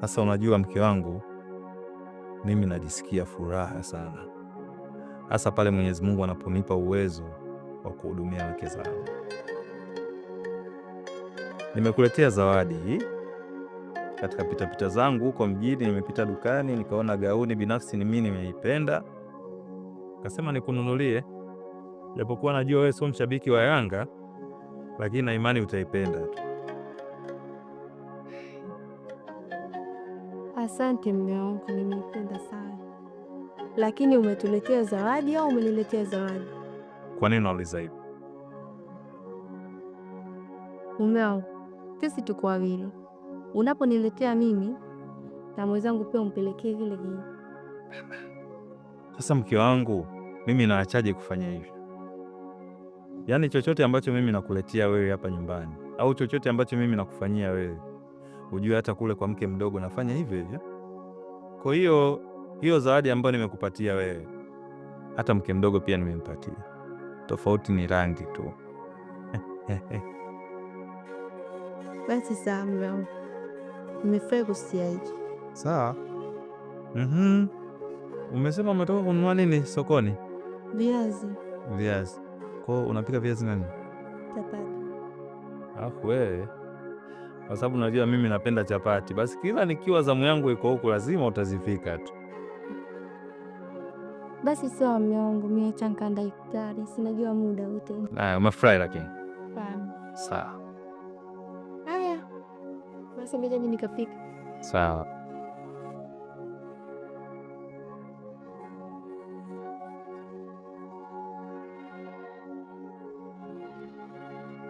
Sasa unajua mke wangu, mimi najisikia furaha sana, hasa pale Mwenyezi Mungu anaponipa uwezo wa kuhudumia wake zangu. Nimekuletea zawadi hii. Katika pitapita zangu huko mjini, nimepita dukani nikaona gauni binafsi ni mimi nimeipenda, kasema nikununulie, japokuwa najua wewe sio mshabiki wa Yanga, lakini na imani utaipenda tu. Asante mume wangu, nimeipenda sana. Lakini umetuletea zawadi au umeniletea zawadi? Kwa nini unauliza hivyo? Mume wangu, sisi tuko wawili. Unaponiletea mimi na mwenzangu pia umpelekee vile vile. Sasa mke wangu, mimi naachaje kufanya hivyo? Yaani chochote ambacho mimi nakuletea wewe hapa nyumbani au chochote ambacho mimi nakufanyia wewe, ujue hata kule kwa mke mdogo nafanya hivyo hivyo. Kwa hiyo hiyo zawadi ambayo nimekupatia wewe, hata mke mdogo pia nimempatia, tofauti ni rangi tu. Basi sawa mume wangu, nimefurahi kusikia hicho. Sawa. Umesema umetoka kununua nini sokoni? Viazi. Viazi. Kwa hiyo unapika viazi nani? Chapati. Alafu wewe kwa sababu najua mimi napenda chapati, basi kila nikiwa zamu yangu iko huku lazima utazifika tu. Basi sawa mume wangu, mimi acha nikaandae iftari, sinajua muda wote. Haya, umefurahi lakini? Sawa. Haya. Basi ngoja mimi nikapika. Sawa.